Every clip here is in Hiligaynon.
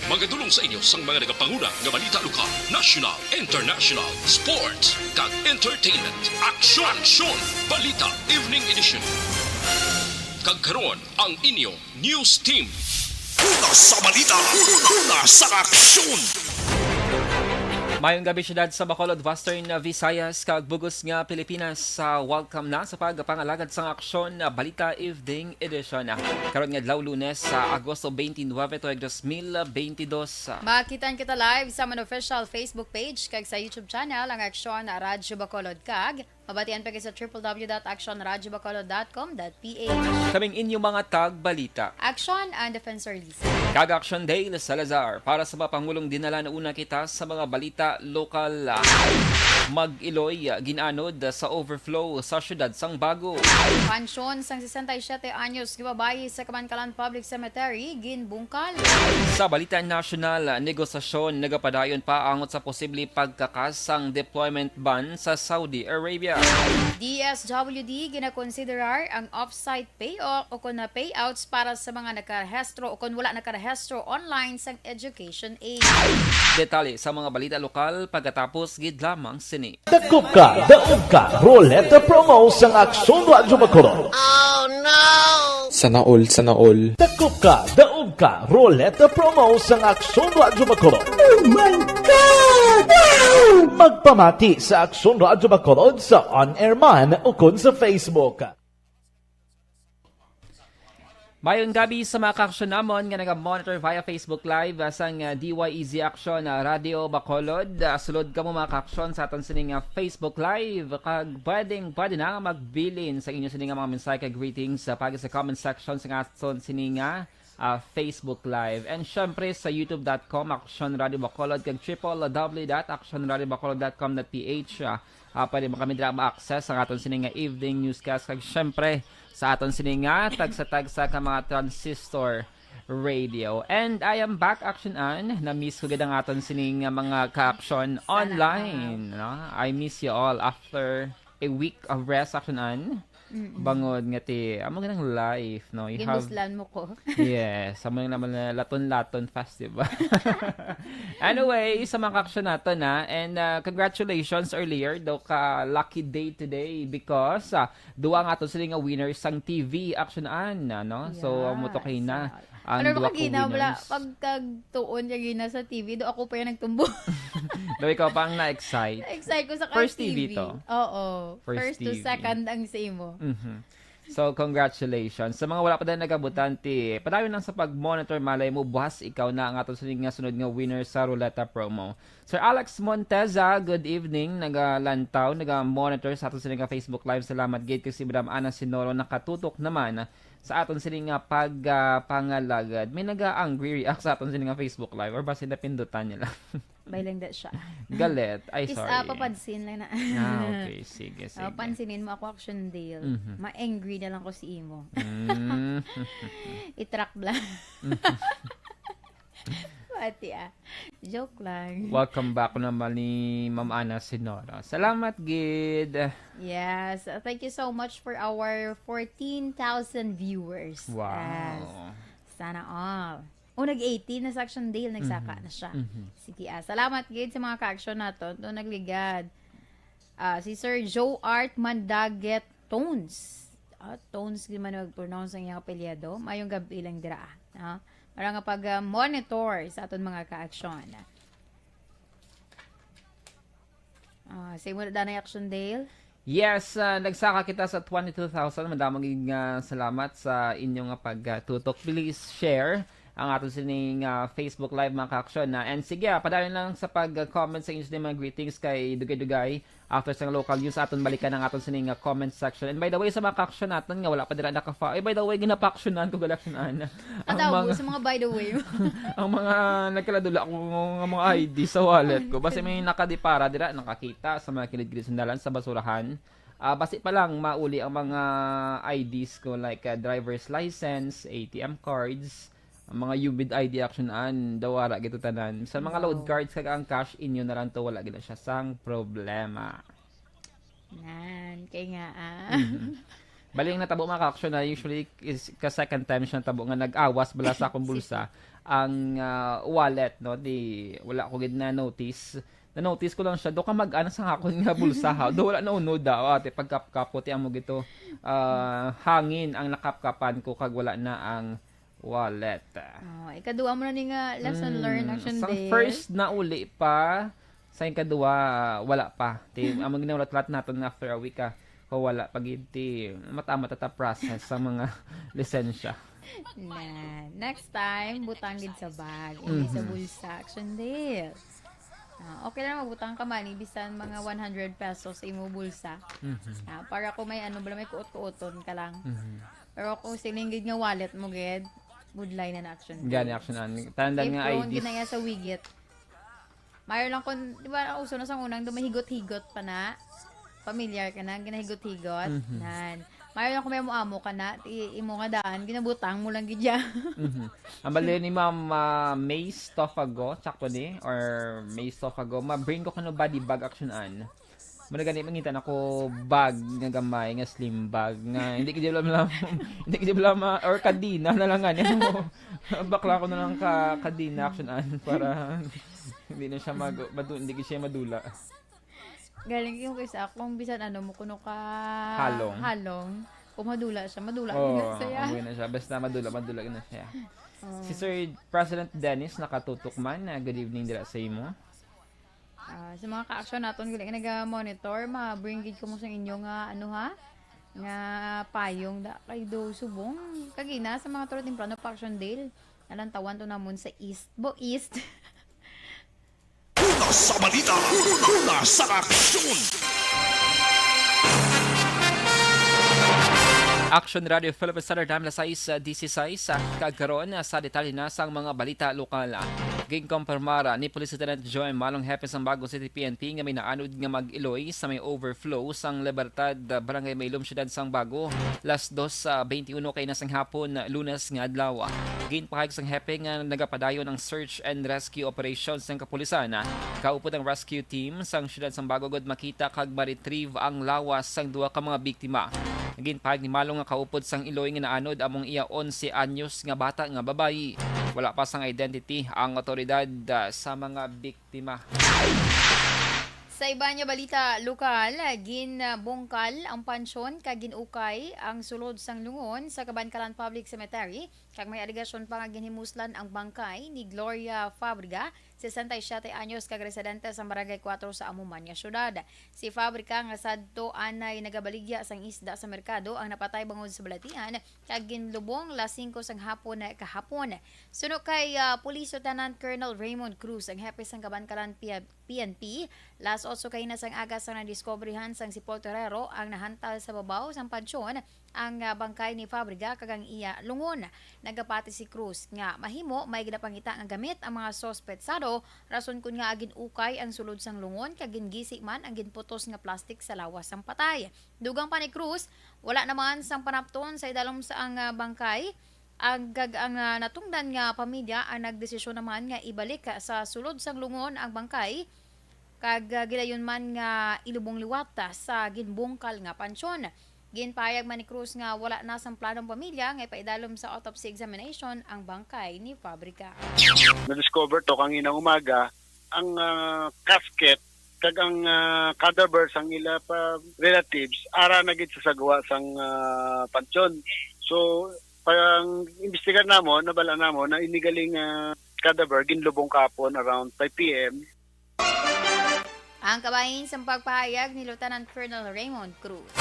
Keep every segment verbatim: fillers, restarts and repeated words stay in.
Magadulong sa inyo sang mga nagapanguna nga balita lokal, national, international, sports, kag entertainment. Aksyon! Aksyon! Balita Evening Edition. Kag karon, ang inyo news team. Una sa balita, una sa aksyon. Mayong gabi, siyudad sa Bacolod, Western Visayas, kag bug-os nga Pilipinas. Ah, welcome na sa pagpangalagad sang aksyon, ah, Balita Evening Edition. Ah, karon nga adlaw, Lunes, sa Agosto twenty-nine, tuig dos mil twenty-two. Ah, Makitan kita live sa amon official Facebook page kag sa YouTube channel, ang Aksyon Radyo Bacolod, kag mabatian pa kita sa triple W dot action radyo bacolod dot com dot P H. Kaming inyo mga tagbalita, Action and Defensor Lisa. Kag Action Dale Salazar. Para sa mga pangulong dinala, nauna kita sa mga balita lokal. Mag-iloy, ah, gin-anod sa overflow sa siyudad sang Bago. Pansyon sang sesenta y siete anyos nga babayi sa Kamankalan Public Cemetery ginbungkal. Sa balita nasyonal, negosasyon nagapadayon pa angot sa posible pagkakas sang deployment ban sa Saudi Arabia. D S W D ginakonsiderar ang off-site pay o, o kon na payouts para sa mga nakarehistro o kon wala nakarehistro online sang education aid. Detalye sa mga balita lokal pagkatapos gid lamang sini. Dakop ka, daog ka, Roleta Promo sang Aksyon Radyo Bacolod. Sana all, sana all. Dakop ka, daog ka, Roleta Promo sang Aksyon Radyo Bacolod. Oh my God! Wow! Magpamati sa Aksyon Radyo Bacolod sa on-air man ukon sa Facebook. Mayong gabi sa mga kaaksyon namon nga naga-monitor via Facebook Live, ah, sang, ah, D Y E Z Action, ah, Radio Bacolod. Ah, sulod kamo, mga kaaksyon, sa aton sini nga Facebook Live, kag pwedeng, pwede na nga magbilin sa inyo sini nga mga mensahe kag greetings sa pagi sa comment section sa aton sini nga, ah, Facebook Live. And syempre sa youtube dot com, Action Radio Bacolod, kag triple W dot action radio bacolod dot com dot P H. Ah, ah, pwede mo kami dira ma-access ang aton sini nga evening newscast, kag syempre sa aton sini nga tagsa-tagsa ka mga transistor radio. And I am back, Action Ann. Na-miss ko gid ang aton sini nga mga ka-action online, no? I miss you all after a week of rest, Action Ann. Mm-mm. Bangod nga ti, amo ganang life, no? You have Ginuslan mo ko. Yes, amo yung naman na Laton-Laton Festival. Anyway, sa mga ka-action naton, ha, and, ah, congratulations earlier, daw ka lucky day today because, ah, duwa nga aton sila nga winners sang T V, Action Ann, ano? So, Yes. Amo to kay na. Ang Pero duwa ka kagina, wala, winners. Pagkagtuon kagina sa T V, do ako pa yung nagtumbo. Daw ikaw pa ang na-excite. Na-excite ko sa First T V T V. To. Oo. First First to T V. Second ang sa imo. Mhm. So, congratulations. Sa mga wala pa din nagabutan, ti, padayon lang sa pag-monitor, malay mo, buhas ikaw na ang aton sini nga sunod nga winner sa Ruleta Promo. Sir Alex Monteza, good evening. Nagalantaw, naga-monitor sa aton sini nga Facebook Live. Salamat gid kay si Madam Ana Sinoro nakatutok naman sa aton sini nga pag, ah, pangalagad. May naga-angry react sa aton sini nga Facebook Live or basi napindutan niya lang? May lang da siya. Galit. Ay, Is, sorry. Ah, papansin lang na. Ah, okay. Sige, sige. Ah, pansinin mo ako, Action Dale. Mhm. Ma-angry na lang ko si imo. Mm. I-track lang. Mhm. Pati, ah. Joke lang. Welcome back naman ni Ma'am Ana Sinoro. Salamat gid. Yes. Uh, thank you so much for our fourteen thousand viewers. Wow. Yes. Sana all. O, nag-eighteen na sa Action Dale, nagsaka Mhm. na siya. Mhm. Sige, ah, salamat gid sa mga ka-action naton. Ito, nagligad. Ah, si Sir Joe Art Mandaget Tones. Ah, Tones, di man mag-pronounce ang iyang apelyido. Mayong gabi lang dira, ah. Ah, para nga pag, ah, monitor sa aton mga ka-action. Ah, sa imo na, Danay Action Dale? Yes, ah, nagsaka kita sa twenty-two thousand. Madamo gid nga salamat sa inyo nga pagtutok. Please share ang ato sining, ah, Facebook Live, mga ka-action, na. And sige, ah, padayon lang sa pag-comment sa inyo sining mga greetings kay Dugay-Dugay. After sa local news, aton balikan ang aton sining, ah, comment section. And by the way, sa mga ka-action naton nga wala pa dira naka-fo-, eh, by the way, ginapa-actionan ko, galaksyonan. Ang Katawo mga sa mga by the way. Ang mga nagkaladula ko nga mga I D sa wallet ko. Basta may nakadipara dira, nakakita sa mga kilid-kilid, sandalan, sa basurahan. Ah, basi pa lang mauli ang mga I Ds ko, like, ah, driver's license, A T M cards, ang mga U V I D, Action Ann, daw wala gito tanan. Sa mga load Wow. cards kag ang cash, inyo na lang to, wala gid siya sang problema. Nan, kay nga, ah. Mhm. Bali, ang natabo, mga ka-action, na usually is ka second time siya natabo nga nag-awas bala sa akong bulsa ang, ah, wallet, no? Di, wala ko gid na-notice. Na-notice ko lang siya, do ka mag-ana sa akon nga bulsa, ha? Do wala na unod, ah. O, ate, pagkapkapot, ti amo gito, ah, hangin ang nakapkapan ko kag wala na ang wallet. Oh, ikaduha mo na ni nga lesson learned, Mm, Action sa Dale. First na uli pa, sa ikaduha, wala pa. Ti, amo ginahulat-hulat naton nga after a week, ah, ko wala pa gid, ti, mata-mata ta process sa mga lisensya. Na, next time, butang gid sa bag, hindi sa Mhm. bulsa, Action Dale. Ah, okay lang magbutang ka man, bisan mga one hundred pesos sa imo bulsa. Mhm. Ah, para kung may ano, bala may kuot-kuoton ka lang. Mhm. Pero kung siling gid nga wallet mo gid, budlay na na, Action Dale. Gani, Action Dale. Tandaan nga April, I Ds. Ginaya sa wigit. Mayo lang kung, di ba, uso na sa unang do, mahigot-higot pa na. Familiar ka na, ginahigot-higot. Mhm. Nan. Mayo lang kung may amo-amo ka na, i-, imo nga daan, ginabutang mo lang gid ya. Mhm. Ang bali ni Ma'am, ah, May Stofago, tsakto ni? Or May Stofago, ma-bring ko kano body bag, Action Ann. Muna gani, mangita na ko bag nga gamay, nga slim bag, nga hindi gid bala, hindi gid bala ma-, or kadina na lang gani. Bakla ko na lang ka, kadina, Action Ann, para hindi na siya mag-, madu-, hindi gid siya madula. Galing yung kaysa akong bisan ano mo kuno ka Halong. Halong. Kung madula siya, madula Oo, gid na siya. Amo na siya. Basta madula, madula na siya. Oo. Si Sir President Dennis nakatutok man. Ah, good evening dira sa imo. Ah, sa mga ka-action naton, gali nga naga-monitor, ma-bring gid ko mo sa inyo nga, ano ha? Nga payong da kay do subong. Kagina sa mga tulo temprano pa, Action Dale. Nalantawan to namon sa East. Bo East. Una sa balita, una sa aksyon. Action Radio Philippine Standard Time, alas sais, ah, dieciséis, ah, kag karon, ah, sa detalye na sang mga balita lokal. Ginkumpirmar, ah, ni Police Lieutenant Joy Malong, hepe sang Bago City P N P, nga may naanod nga mag-iloy sa may overflow sang Libertad, ah, Barangay Mailom, Siyudad sang Bago, alas dos, ah, twenty-one kaina sang hapon, ah, Lunes nga adlaw. Ginpahayag sang hepe nga nagapadayon ang search and rescue operation sang kapulisan, ah, kaupod ang rescue team sang Siyudad sang Bago, agud makita kag ma-retrieve ang lawas sang duha ka mga biktima. Ginpahayag ni Malong nga kaupod sang iloy nga naanod among iya onse anyos nga bata nga babayi. Wala pa sang identity ang awtoridad, ah, sa mga biktima. Sa iban nga balita lokal, ginbungkal ang pansyon kag gin-ukay ang sulod sang lungon sa Kabankalan Public Cemetery, kag may alegasyon pa nga ginhimuslan ang bangkay ni Gloria Fabriga, sesenta y siete anyos, kag residente sa Barangay Cuatro sa amo man nga syudad. Si Fabrica, nga sadto anay nagabaligya sang isda sa merkado, ang napatay bangod sa balatian kag ginlubong alas singko sang hapon kahapon. Suno kay, ah, Police Lieutenant Colonel Raymond Cruz, ang hepe sang Kabankalan P-, P N P, alas otso kaina sang aga sang nadiskobrehan sang sepulturero ang nahantal sa babaw sang pansyon ang, ah, bangkay ni Fabriga kag ang iya lungon. Nagapati si Cruz nga mahimo may ginapangita nga gamit ang mga suspetsado, rason kun ngaa gin-ukay ang sulod sang lungon kag gingisi man ang ginputos nga plastik sa lawas sang patay. Dugang pa ni Cruz, wala naman sang panapton sa idalom sa ang, ah, bangkay. Ang, kag ang, ah, natungdan nga pamilya ang nagdesisyon naman nga ibalik sa sulod sang lungon ang bangkay, kag, ah, gilayon man nga ilubong liwat, ah, sa ginbungkal nga pansyon. Ginpahayag man ni Cruz nga wala na sang plano ang pamilya nga ipaidalom sa autopsy examination ang bangkay ni Fabrica. Na-discover to kanina umaga ang, ah, casket kag ang, ah, cadaver sang ila pa relatives ara na gid sa sagwa sang, ah, pansyon. So, pag-imbestigar namon, nabal-an namon na ini galing, ah, cadaver ginlubong kahapon around five P M. Ang kabahin sang pagpahayag ni Lieutenant Colonel Raymond Cruz.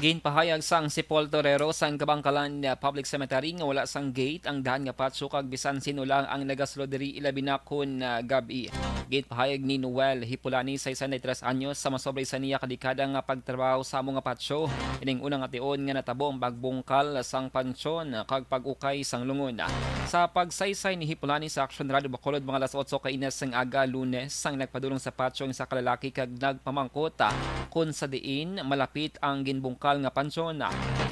Ginpahayag sang sepulturero sang Kabankalan Public Cemetery nga wala sang gate ang dahan nga patio kag bisan sino lang ang nagasulod diri, ilabi na kon, ah, gab-i. Ginpahayag ni Noel Hipulani, sesenta y tres anyos, sa masobra isa niya ka dekada nga pagtrabaho sa amo nga patio. Ining una nga tion nga natabo ang pagbungkal sang pansyon kag pag-ukay sang lungon. Sa pagsaysay ni Hipulani sa Action Radio Bacolod, mga alas otso kaina sang aga Lunes, ang nagpadulong sa patio ang isa ka lalaki kag nagpamangkot, ah, kon sa diin malapit ang ginbungkal nga pansyon.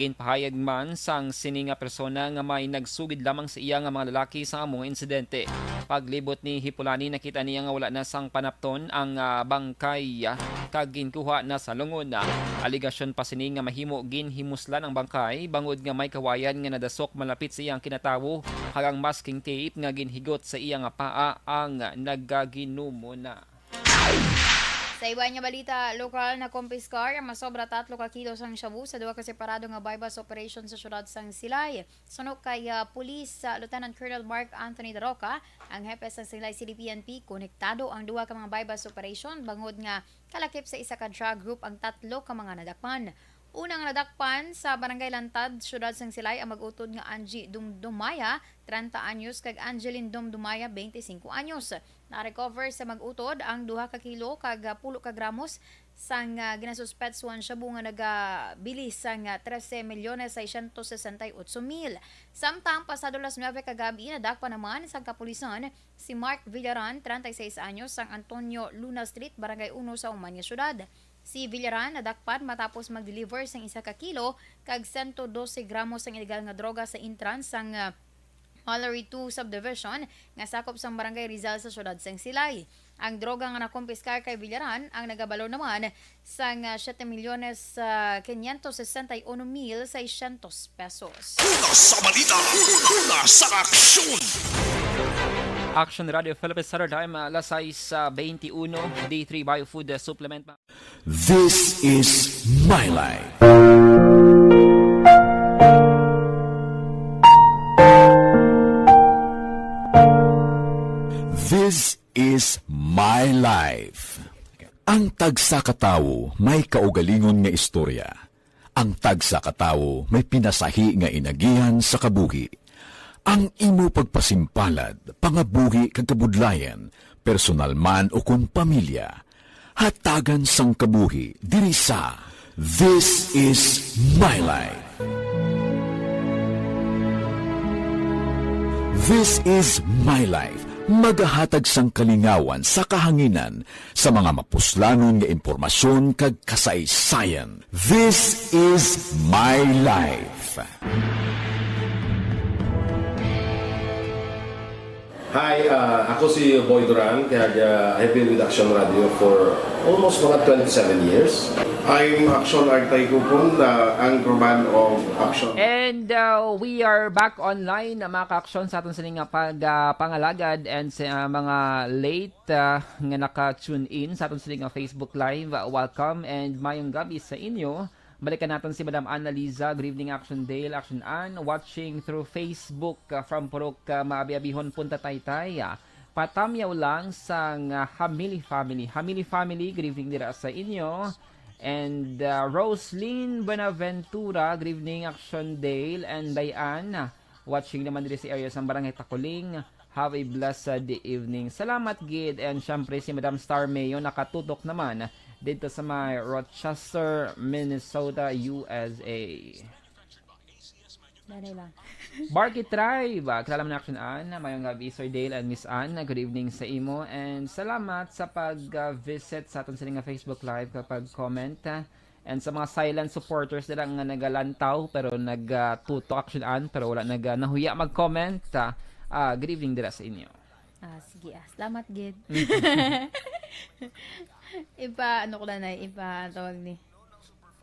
Ginpahayag man sang sini nga persona nga may nagsugid lamang sa iya nga mga lalaki sa amo nga insidente. Paglibot ni Hipulani, nakita niya nga wala na sang panapton ang, ah, bangkay, ah, kag ginkuha na sa lungon. Aligasyon pa sini nga mahimo ginhimuslan ang bangkay bangod nga may kawayan nga nadasok malapit sa iyang kinatawo, kag ang masking tape nga ginhigot sa iya nga paa ang nagaginumon na. Sa iban nga balita, lokal, nakumpiskar ang masobra tatlo ka kilo sang shabu sa duha ka separado nga buy-bust operation sa siyudad sang Silay. Suno kay, ah, Police, ah, Lieutenant Colonel Mark Anthony Daroca, ang hepe sang Silay C D P N P, konektado ang duha ka mga buy-bust operation bangod nga kalakip sa isa ka drug group ang tatlo ka mga nadakpan. Unang nadakpan sa Barangay Lantad, siyudad sang Silay, ang mag-utod nga Angie Dumdumaya, treinta anyos, kag Angeline Dumdumaya, twenty-cinco anyos. Na-recover sa mag-utod ang duha ka kilo kag, ah, pulo ka gramos sang, ah, ginasuspetsuhan shabu nga nagabili sang, ah, trese milyones seiscientos sesenta y ocho mil. Samtang pasado las nuebe kagabi, nadakpan naman sang kapulisan si Mark Villaran, treinta y seis anyos, sang Antonio Luna Street, Barangay Uno sa Umania Siyudad. Si Villaran nadakpan matapos mag-deliver sang isa ka kilo kag sento dose gramo sang iligal nga droga sa entrance sang, ah, Mallory two Subdivision nga sakop sang Barangay Rizal sa siyudad sang Silay. Ang droga nga nakumpiskar kay Villaran ang nagabalor naman sang, ah, siete milyones, ah, quinientos sesenta y uno mil seiscientos pesos. Una sa balita, una sa aksyon. Action Radio Philippines, Saturday, alas sais, ah, twenty-one, D three Bio Food, ah, Supplement. This is my life. This is my life. Ang tagsa ka tawo may kaugalingon nga istorya. Ang tagsa ka tawo may pinasahi nga inagihan sa kabuhi. Ang imo pagpasimpalad, pangabuhi kag kabudlayan, personal man ukon pamilya, hatagan sang kabuhi diri sa This Is My Life. This Is My Life, magahatag sang kalingawan sa kahanginan sa mga mapuslanon nga impormasyon kag kasaysayan. This Is My Life. Hi, uh, ako si Boy Duran, kag, uh, I've been with Action Radio for almost mga twenty-seven years. I'm Action Artay Kupon, the anchorman of Action. And, uh, we are back online, mga ka-aksyon, sa aton sini nga pag, uh, pangalagad, and sa, uh, mga late, uh, nga naka-tune in sa aton sini nga Facebook Live. Uh, welcome and mayong gabi sa inyo. Balikan naton si Madam Annaliza. Good evening, Action Dale, Action Ann, watching through Facebook, uh, from Purok, uh, Maabi-abihon, Punta Taytay. Uh, patamyaw lang sang, uh, Hamili Family. Hamili Family, good evening dira sa inyo. And, uh, Roslyn Buenaventura, good evening, Action Dale and Diane. Watching naman diri sa area sang Barangay Takuling. Have a blessed evening. Salamat gid. And syempre, si Madam Star Mayo nakatutok naman dito sa may Rochester, Minnesota, U S A. Danay lang. Barky Tribe, ah, kilala mo na, Action Ann. Mayong gabi, Sir Dale and Miss Ann. Good evening sa imo. And salamat sa pag-visit sa aton sini nga Facebook Live, kag pag-comment, ah. And sa mga silent supporters nila nga nagalantaw pero nagatutok, Action Ann, pero wala nag, ah, nahuya mag-comment, ah, ah, good evening dira sa inyo. Ah, sige, ah. Salamat gid. Mhm. Ipa, ano ko na, Nay, ipa, tawag ni,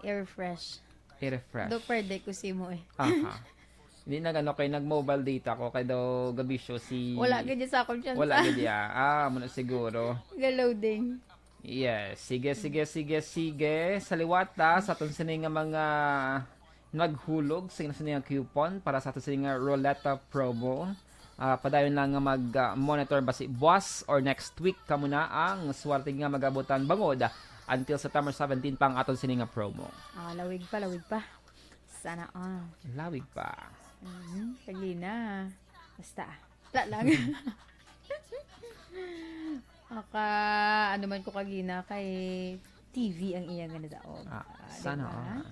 i-refresh. I-refresh. Do, pwede ko si mo eh. Aha. Hindi, nag-ano kay, nag-mobile data ko kay daw gabisyo si Wala gid sa akong chance. Wala gid ya. Ah, muna siguro. Ga-loading. Yes. Sige, sige, sige, sige. Sa liwat, ah, sa aton sini nga mga naghulog sa sini nga coupon para sa aton sini nga Ruleta promo. Ah, padayon lang nga mag, ah, monitor basi buwas or next week kamo na ang swerte nga magabutan bangod until September seventeen pa ang aton sini nga promo. Ah, lawig pa, lawig pa. Sana all. Lawig pa. Mhm, kagina. Basta. Wala lang. Maka, ano man ko kagina kay T V ang iya nga nadaog. Ah, ah, sana diba? All.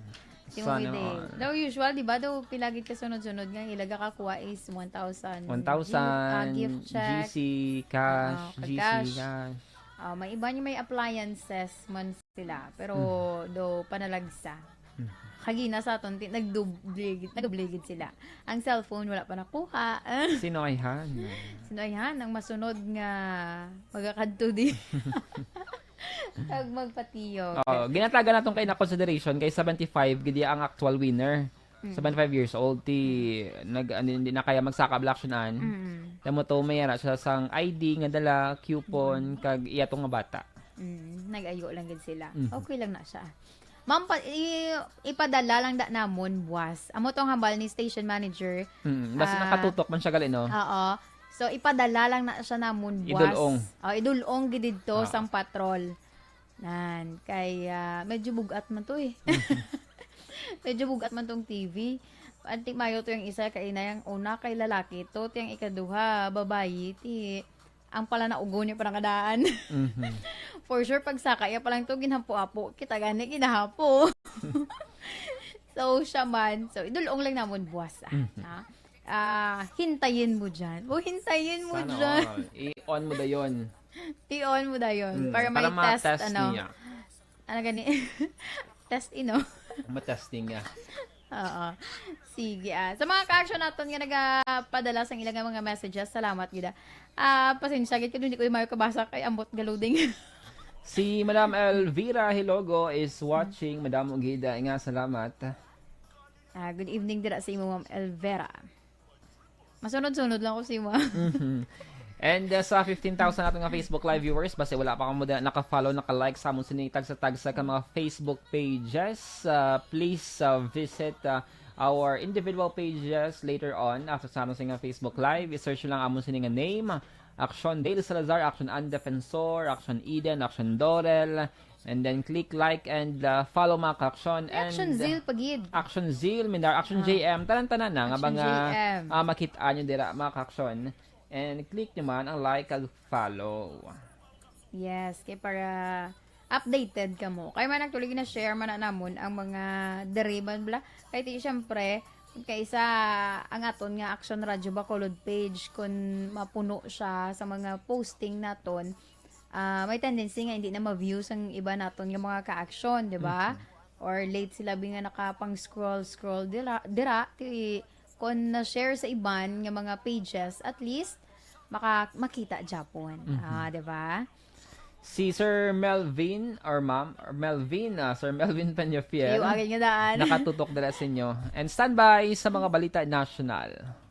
Sana all. Daw usual, di ba? Daw pilagid ka sunod-sunod nga ilaga ka kuha is one thousand. One thousand, ah, gift check. G C cash, ah, G C cash. Ah, may iba niya may appliances man sila, pero do panalagsa. Mhm. Kagina sa aton, ti-, nagdoble gid, nagdoble gid sila. Ang cellphone, wala pa nakuha. Sino ay han? Sino ay han ang masunod nga magakadto di? Kag magpatiyog. Oo, ginatagan naton kay na consideration kay seventy-five gid ang actual winner. Mm. Seventy-five years old, ti nag-, ano, hindi na kaya magsaka bala action an. Mm. Tamo to, may ara siya sang I D nga dala, coupon, Mm. kag iya to nga bata. Mm, nag-ayo lang gid sila. Mhm. Okay lang na siya. Ma'am, pa-, i-, ipadala lang da namon buwas. Amo tong hambal ni station manager. Mm, basta Ah, nakatutok man siya gali, no? Oo. So, ipadala lang na siya namon buwas. Idul-ong. Oh, idul-ong gid didto Ah. sang patrol. Nan, kay, ah, medyo bugat man to eh. Mhm. Medyo bugat man tong T V. Antik mayo to yung isa, kay na yung una kay lalaki to, ti ang ikaduha, babayi, ti ang pala na ugo niya parang kadaan. Mhm. For sure, pag saka iya pa lang to, ginhapo-hapo. Kita gani, ginahapo. So, siya man. So, idulong lang namon buwas, ah. Mhm. Ha? Ah, hintayin mo dyan. O, hintayin mo Sana dyan. all. I-on mo dayon. I-on mo dayon. Mm, Para may para ma-test, test ano. niya. Ano gani? Test ino. Ma-testing niya. Oo. Sige, ah. Sa mga ka-action naton nga nagapadala sang ilang mga messages, salamat gid, ah. Ah, pasensya gid kung hindi ko yung mayo kabasa kay ambot ga-loading. Si Madam Elvira Hilogo is watching. Madam Ugida, nga salamat. Ah, good evening dira sa imo, Ma'am Elvira. Masunod-sunod lang ko sa imo. Mhm. And, uh, sa fifteen thousand nato nga Facebook Live viewers, basta wala pa kamo da-, naka-follow, naka-like sa amon sini tagsa-tagsa ka mga Facebook pages, uh, please, uh, visit, uh, our individual pages later on after sa amon sini nga Facebook Live. I-search lang amon sini nga name, Action Dale Salazar, Action Ann Defensor, Action Eden, Action Dorel, and then click like and, uh, follow, mga ka-action. And, Action uh, Zeal pa gid. Action Zeal, Mindar, Action Ah. J M, tanan-tanan na nga Action mga, J M. ah, makit-an nyo dira, mga ka-action. And click nyo man ang like kag follow. Yes, kay para updated kamo. Kay man actually gina-share man na namon ang mga diri man bala. Kay ti, syempre, kaysa ang aton nga Action Radio Bacolod page, kun mapuno siya sa mga posting naton, ah, may tendency nga hindi na ma-view sang iba naton nga mga ka-action, di ba? Mhm. Or late sila bi nga nakapang-scroll, scroll dira, dira, ti, kon na-share sa iban nga mga pages, at least, maka-, makita gyapon. Mhm. Ah, di ba? Si Sir Melvin, or Ma'am, or Melvin, ah, Sir Melvin Peñafiel, Iyo, agad nga daan. nakatutok dira sa inyo. And standby sa mga balita nasyonal.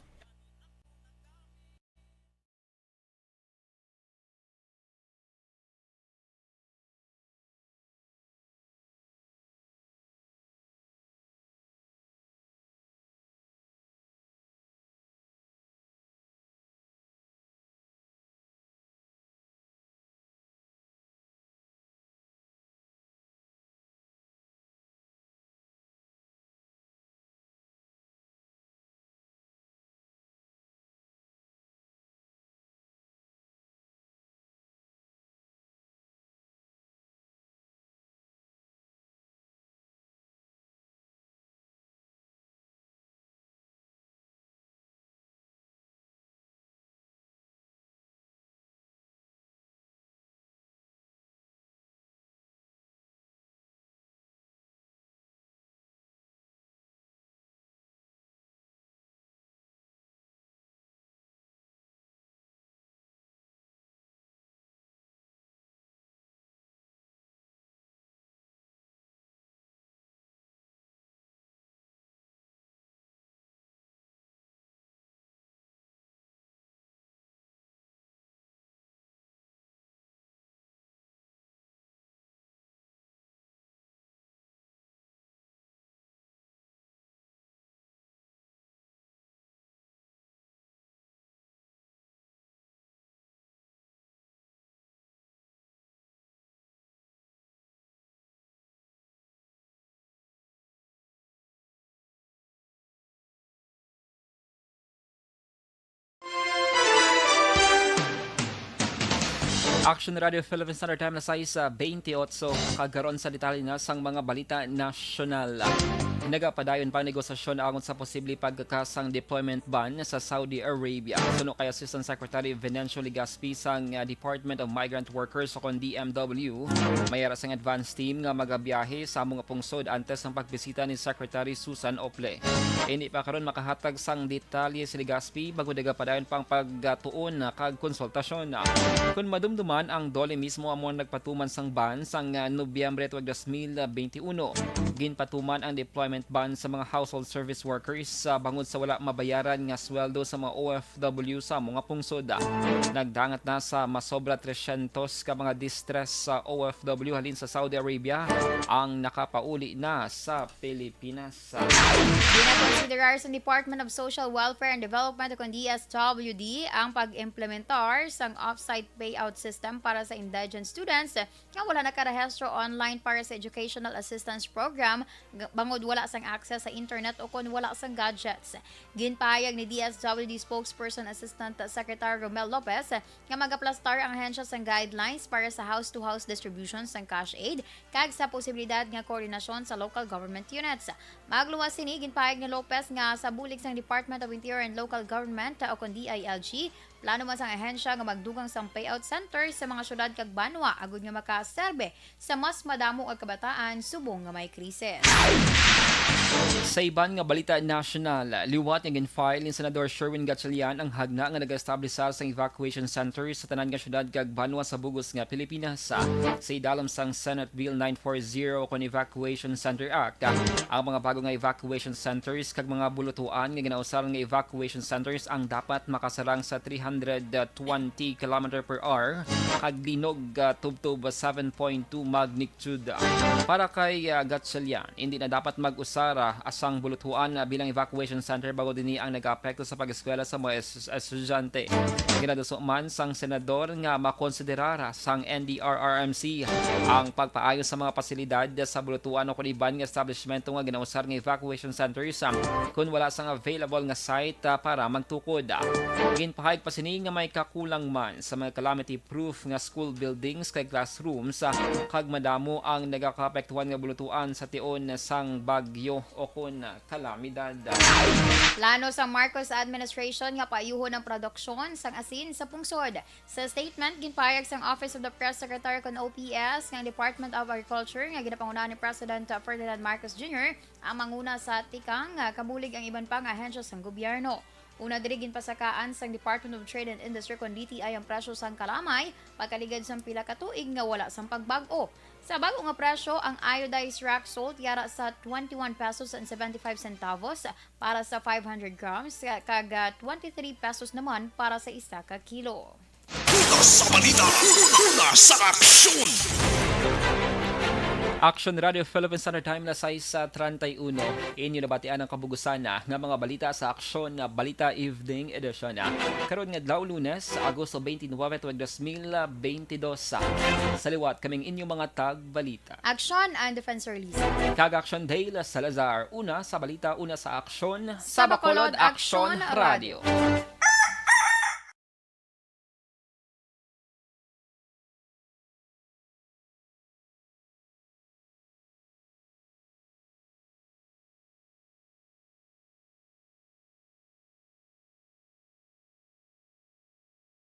Action Radio Philippine Standard Time, alas sais, ah, twenty-eight, kag karon sa detalye na sang mga balita nasyonal. Nagapadayon pa ang negosasyon angot sa posible pagkasang deployment ban sa Saudi Arabia. Suno kay Assistant Secretary Venancio Legaspi sang, ah, Department of Migrant Workers o kon D M W, may ara sang advance team nga magabiyahe sa amo nga pungsod antes sang pagbisita ni Secretary Susan Ople. Hindi pa karon makahatag sang detalye si Legaspi bangod nagapadayon pa ang pagtuon kag konsultasyon. Kon madumduman, ang DOLE mismo amo ang nagpatuman sang ban sang, ah, Nobyembre tuig dos mil benti uno. Ginpatuman ang deployment ban sa mga household service workers, ah, bangod sa wala mabayaran nga sweldo sa mga O F W sa amo nga pungsod. Nagdangat na sa masobra tresyentos ka mga distress sa O F W halin sa Saudi Arabia ang nakapauli na sa Pilipinas. Ginakonsiderar sa Department of Social Welfare and Development o kon D S W D ang pag-implementar sang off-site payout system para sa indigent students nga wala nakarehistro online para sa Educational Assistance Program, g-, bangod wala sang access sa internet o kon wala sang gadgets. Ginpahayag ni D S W D Spokesperson Assistant Secretary Romel Lopez nga magaplastar ang ahensya sang guidelines para sa house-to-house distribution sang cash aid kag sa posibilidad nga koordinasyon sa local government units. Magluwas sini, ginpahayag ni Lopez nga sa bulig sang Department of Interior and Local Government o kon D I L G, plano man sang ahensya nga magdugang sang payout center sa mga syudad kag banwa agud nga makaserbe sa mas madamo nga kabataan subong nga may krisis. Sa iban nga balita nasyonal, liwat nga gin-file ni Senador Sherwin Gatchalian ang hagna nga nag-establisar sang evacuation center sa tanan nga syudad kag banwa sa bug-os nga Pilipinas. Sa idalom sang Senate Bill nine four zero kon Evacuation Center Act, ang mga bago nga evacuation centers kag mga bulutuan nga ginausar nga evacuation centers ang dapat makasarang sa three hundred twenty kilometer per hour kag linog, ah, tubtob seven point two magnitude. Para kay, ah, Gatchalian, hindi na dapat mag-usara sang bulutuan, ah, bilang evacuation center bangod ini ang nagaapekto sa pag-eskwela sa mga es-, estudyante. Ginaduso man sang senador nga makonsiderar sang N D R R M C ang pagpaayo sa mga pasilidad sa bulutuan o kon iban nga establishmento nga ginausar nga evacuation centers, ah, kon wala sang available nga site, ah, para magtukod. Ginpahayag pa sini nga may kakulang man sa mga calamity proof nga school buildings kag classrooms, ah, kag madamo ang nagakaapektuhan nga bulutuan sa tion sang bagyo o kon kalamidad. Plano sang Marcos administration nga paayuhon ang produksyon sang asin sa pungsod. Sa statement, ginpahayag sang Office of the Press Secretary kon O P S nga ang Department of Agriculture nga ginapangunahan ni President Ferdinand Marcos Junior ang manguna sa tikang, ah, kabulig ang iban pa nga ahensya sang gobyerno. Una diri, ginpasakaan sang Department of Trade and Industry kon D T I ang presyo sang kalamay pagkaligad sang pila ka tuig nga wala sang pagbag-o. Sa bag-o nga presyo, ang iodized rock salt yara sa twenty-one pesos and seventy-five centavos para sa five hundred grams, kag, ah, twenty-three pesos naman para sa isa ka kilo. Una sa balita, una sa aksyon. Action Radio Philippines Standard Time, alas sais treinta y uno. Inyo nabatian ang kabug-usan nga mga balita sa Aksyon Balita Evening Edition. Karon nga adlaw, Lunes, Agosto twenty-nine, tuig dos mil benti dos. Sa liwat, kaming inyong mga tagbalita. Action and Defensor Lisa. Kag Action Dale Salazar, una sa balita, una sa aksyon, sa Bacolod Action Radio.